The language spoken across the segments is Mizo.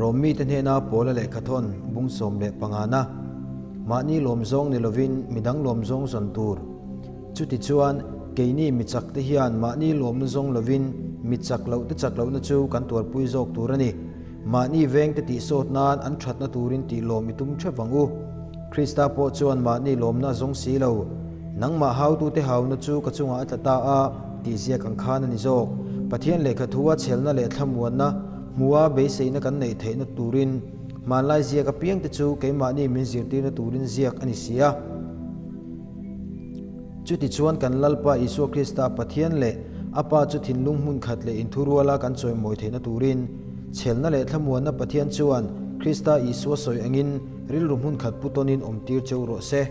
Rom mite hnena Paula lehkhathawn bung 15 na, Mahni lawmzawng ni lovin midang lawmzawng zawn tur. Chutichuan, keini mi chakte hian mahni lawmna zawng lovin mi chak lohte chak lohna chu kan tuarpui zawk tur a ni. Mahni vengte tihsawt nan an thatna turin tih lawm i tum theuh ang u. Krista pawh chuan mahni lawmna a zawng si lo. Nangmah hautute hauna chu ka chungah a tla ta a, tih ziak ang khan a ni zawk. Pathian lehkha thua chhelna leh thlamuanna hmua beiseina kan neih theihna turin hmanlai ziak apiangte chu keimahni min zirtirna turin ziak a ni si a. Chutichuan kan Lalpa Isua Krista Pathian leh a Pa chu thinlung hmun khat leh inthuruala kan chawimawi theihna turin, chhelna leh thlamuanna Pathian chuan Krista Isua sawi angin rilru hmun khat pu tawnin awm tir cheu rawh se.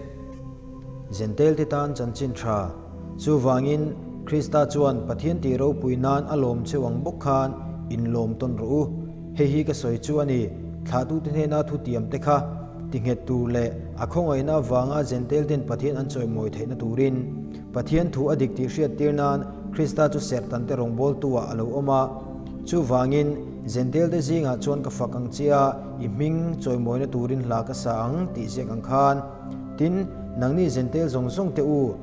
Jentail-te tan chanchin tha. Chuvangin, Krista chuan Pathian tih ropui nan a lawm cheu ang bawk khan inlawm tawn rawh u. Hei hi ka sawi chu a ni, thlahtute hnena thutiam te kha tinghet tur leh a khawngaihna avanga Jentail ten Pathian an chawimawi theihna turin Pathian thu a dik tih hriattir nan Krista chu serhtan te rawngbawltu-ah a lo awm a. Chuvangin, Jentail te zingah chuan ka fak ang che a, i hming chawimawina turin hla ka sa ang tih ziak ang khan. Tin, nangni Jentail zawng zawng te u,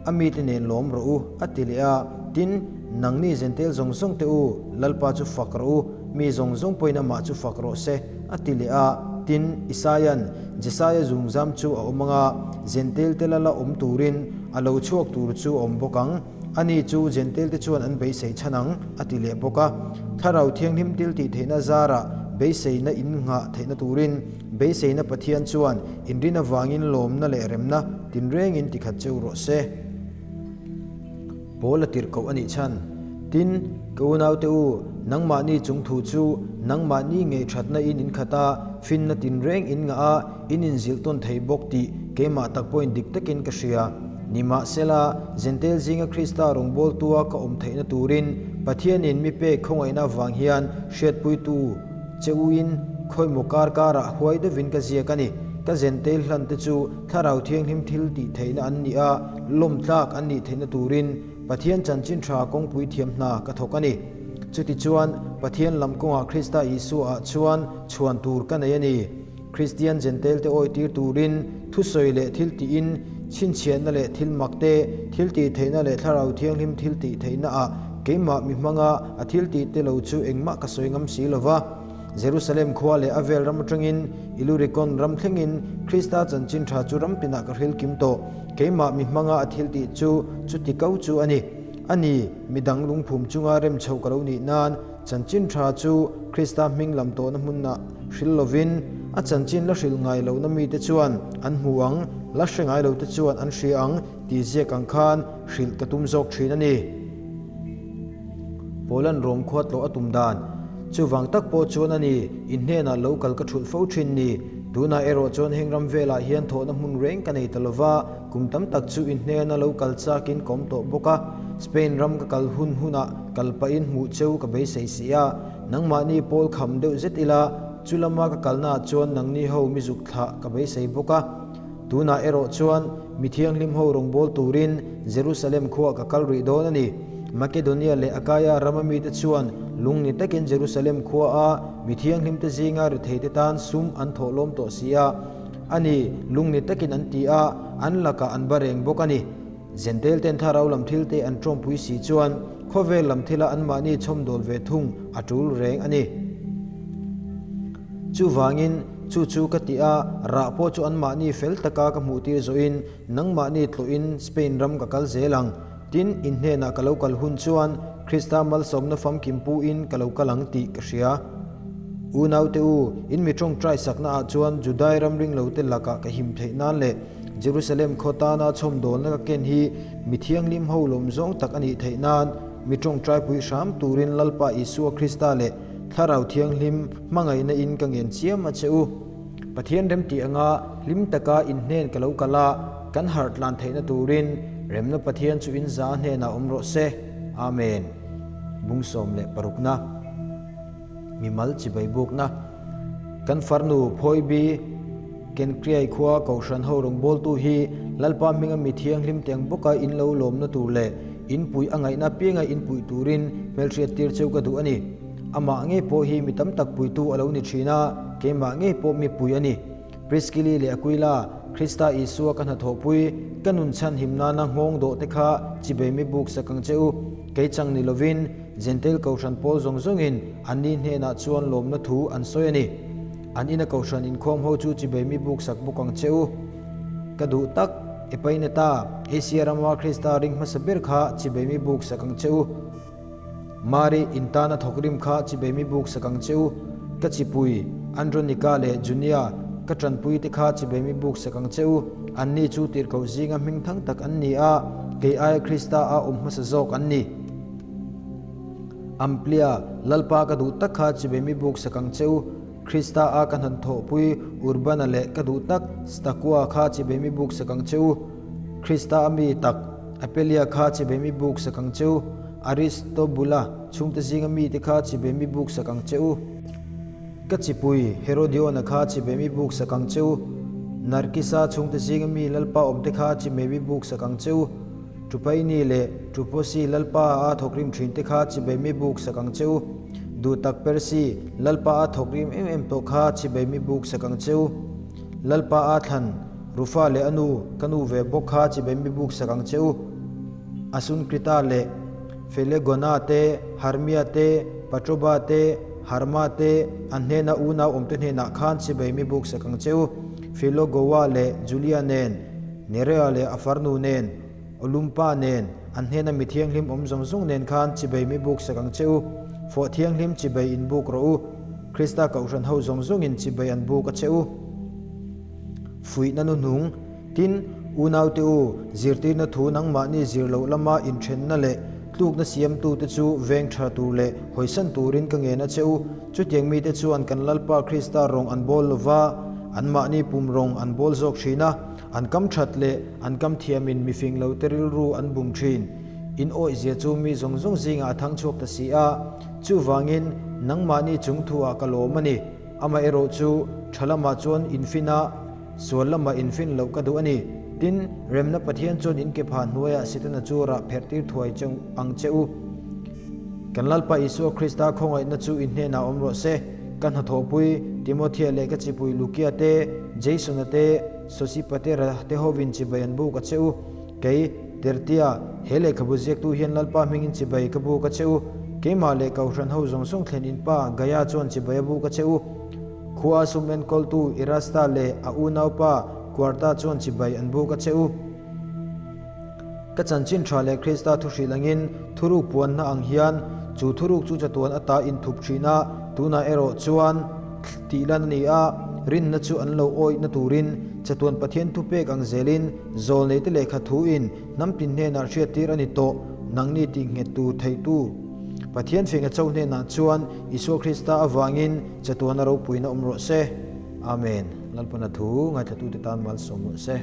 A mite nen lawm rawh u, a ti leh a. Tin, nangni Jentail zawng zawng te u, Lalpa chu fak rawh u, mi zawng zawng pawhin amah chu fak rawh se, a ti leh a. Tin, Isaia'n Jesaia zungzam chu a awm ang a, Jentail te lala awm turin a lo chhuak tur chu a awm bawk ang, ani chu Jentail te chuan an beisei chhan ang, a ti leh bawk a. Thlarau Thianghlim thil tih theihna zarah beiseina in nghah theihna turin beiseina Pathian chuan inrin avangin lawmna leh remna Tinrengin tikhat cheu rawh se. Paul a tirh koh a nih chhan. Tin, ka unaute u, nangmahni chung thu chu nangmahni ngei thatna in inkhat a, finna tinreng in ngah a, in inzilh tawn thei bawk tih keimah tak pawhin dik takin ka hria. Nimahsela, Jentail zinga Krista rawngbawltua ka awm theihna turin Pathianin mi pek khawngaihna avang hian hriatpuitu che uin khawimaw kar karah huai deuhin ka ziak a ni. Ka Jentail hlan te chu Thlarau Thianghlim thil tih theihna an nih a, lawm tlak an nih theihna turin Pathian chanchin tha kawngpui thiam hna ka thawk a ni. Chutichuan, Pathian lam kawngah Krista Isua ah chuan chhuan tur ka nei a ni. Kristian Jentail te awi tir turin thusawi leh thil tihin chhinchhiahna leh thil mak te, thil tih theihna leh Thlarau Thianghlim thil tih theihna ah keimah mi hmanga a thil tih te lo chu engmah ka sawi ngam si lova. Jerusalem khua leh a vel ram atangin Illuricon ram thlengin Krista chanchin tha chu ram tinah ka hril kim tawh. Keimah mi hmanga a thil tih chu chuti ko chu a ni. A ni, midang lungphum chunga rem chhoh ka lo nih nan chanchin tha chu Krista hming lam tawhna hmunah hril lovin a chanchin la hrilh ngai lohna mite chuan an hmu ang, la hre ngai lote chuan an hria ang tih ziak ang khan hrilh ka tum zawk thin a ni. Poland rawm khua tlawh a tum dan. Chuvang tak pawh chuan a ni, in hnenah lo kal ka thulh fo thin ni. Tunah erawh chuan heng ram velah hian thawhna hmun reng ka nei ta lova, kum tam tak chu in hnena lo kal chakin ka awm tawh bawk a. Spain ram ka kal hun hunah kal pahin hmuh cheu ka beisei si a, nangmahni pawl kham deuh zet ila, chu lama ka kalnaah chuan nangni ho mi zuk thlah ka beisei bawk a. Tunah erawh chuan mi thianghlim ho rawngbâwl tûrin Jerusalem khuaah ka kal rih dâwn a ni. Makedonia leh Akaia rama mite chuan lungni takin Jerusalem khuaa mi thianghlimte zînga retheite tân sum an thawh lâwm tawh si a. A ni, lungni takin an ti a, an lakah an ba reng bawk a ni. Jentailten thlarau lam thilte an ṭawmpui si chuan khawvêl lam thila anmahni chhawmdâwl ve thung a ṭûl rêng a ni. Chuvangin, chu chu ka ti a, rah pawh chu anmahni fel taka ka hmuhtir zawhin nangmahni tlawhin Spain ram ka kal zel ang. Tin, in hnenah ka lo kal hun chuan Krista malsawmna famkim puin ka lo kal ang tih ka hria. Unaute u, in mi tawngtai saknaah chuan Judai ram ringlote lakah ka him theih nan leh Jerusalem khaw tana chhawmdawlna ka ken hi mi thianghlim ho lawm zawng tak a nih theih nan mi tawngtaipui hram turin Lalpa Isua Krista leh Thlarau Thianghlim hmangaihna in ka ngen chiam a che u. Pathian remtih anga hlim taka in hnen ka lo kal a, kan harh tlan theihna turin remna Pathian chu in za hnenah awm rawh se. Amen. Bung 16 na. Mimal chibai bukna. Kan farnu Phoibi Kenkriai khua Kohhran ho rawngbawltu hi Lalpa hminga mi thianghlim teng bawka in lo lawmna tur leh in puih a ngaihna pianga in puih turin hmelhriat tir cheu ka duh a ni. Amah ngei pawh hi mi tam tak puitu a lo ni thin a, keimah ngei pawh mi pui a ni. Priskili leh Aquila, Krista Isua ka hnathawhpui, ka nun chhan him nana nghawng dawh te kha chibei mi buk sak ang che u. Kei chang ni lovin, Jentail kohhran pawl zawng zawngin anni hnenah chuan lawmna thu an sawi a ni. An ina kohhran inkhawm ho chu chibei mi buk sak bawk ang che u. Ka duh tak, Epaineta, Asia rama Krista ring hmasa ber kha chibei mi buk sak ang che u. Mari, in tana thawkrim kha chibei mi buk sak ang che u. Ka chipui, Andronika leh Junia, ka tanpui te kha chibei mi buk sak ang che u. Anni chu tirhkoh zinga hming thang tak an ni a, kei aia Krista a awm hmasa zawk an ni. Amplia, Lalpa ka duh tak kha chibei mi buk sak ang che u. Krista a ka hnathawhpui Urbana leh ka duh tak Stakua kha chibei mi buk sak ang che u. Krista a mi tak Apelia kha chibei mi buk sak ang che u. Aristobula chhungte zinga mite kha chibei mi buk sak ang che u. Ka chipui Herodiona kha chibei mi buk sak ang che u. Narkisa chhungte zinga mi Lalpa awmte kha chimei mi buk sak ang che u. Tupaini leh Tuposi Lalpa a thawkrim thinte kha chibei mi buk sak ang che u. Duhtak Persi Lalpa a thawkrim em em tawh kha chibei mi buk sak ang che u. Lalpa a thlan Rufa leh a nu, ka nu ve bawk kha chibei mi buk sak ang che u. Asunkrita leh Felegona te, Harmia te, Patroba te, Harma te, an hnena unau awmte hnenah khan chibei mi buk sak ang che u. Filogoa leh Julia nen, Nerea leh a farnu nen, Olumpa nen, an hnena mi thianghlim awm zawng zawng nen khan chibei mi buk sak ang che u. Fawh thianghlim chibei in buk rawh u. Krista kohhran ho zawng zawngin chibei an buk a che u. Fuihna nuhnung, Tin, unaute u, zirtirna thu nangmahni zir loh lama inthenna leh tlukna siamtute chu veng tha tur leh hawisan turin ka ngen a che u. Chutiang mite chuan kan Lalpa Krista rawng an bawl lo va, anmahni pum rawng an bawl zawk thin a, an kam that leh an kam thiamin mifing lote rilru an bum thin. In awihzia chu mi zawng zawng zingah a thang chhuak ta si a, chuvangin nangmahni chungthuah ka lawm a ni. Amaherawh chu tha lamah chuan infin a, sual lamah infin loh ka duh a ni. Tin, remna Pathian chuan in ke phah hnuaiah Setana chu rah pherh tir thuai che ang che u. Kan Lalpa Isua Krista khawngaihna chu in hnenah awm rawh se. Ka hnathawhpui Timothea leh ka chipui Lukia te, Jasona te, Sosipatera te hovin chibai an buk a che u. Kei, Tertia, he lehkhabu ziaktu hian Lalpa hmingin chibai ka buk a che u. Keimah leh Kohhran ho zawng zawng thlen in pa Gaia chuan chibai a buk a che u. Khua sum enkawltu Erasta leh a unaupa Kuarta chuan chibai an buk a che u. Ka chanchin tha leh Krista thuhrilh angin thuruk puanna ang hian chu thuruk chu chatuan ata inthup thin a, tunah erawh chuan tih lan a ni a, rinna chu an lo awihna turin chatuan Pathian thupek ang zelin Zawlneite lehkha thuin hnam tin hnenah hriattir a ni tawh, nangni tih nghet tur theitu Pathian fing a cho hnenah chuan Isua Krista avangin chatuana ropuina awm rawh se. Amen. Lalpana thu ngaithlatute tan malsawm rawh se.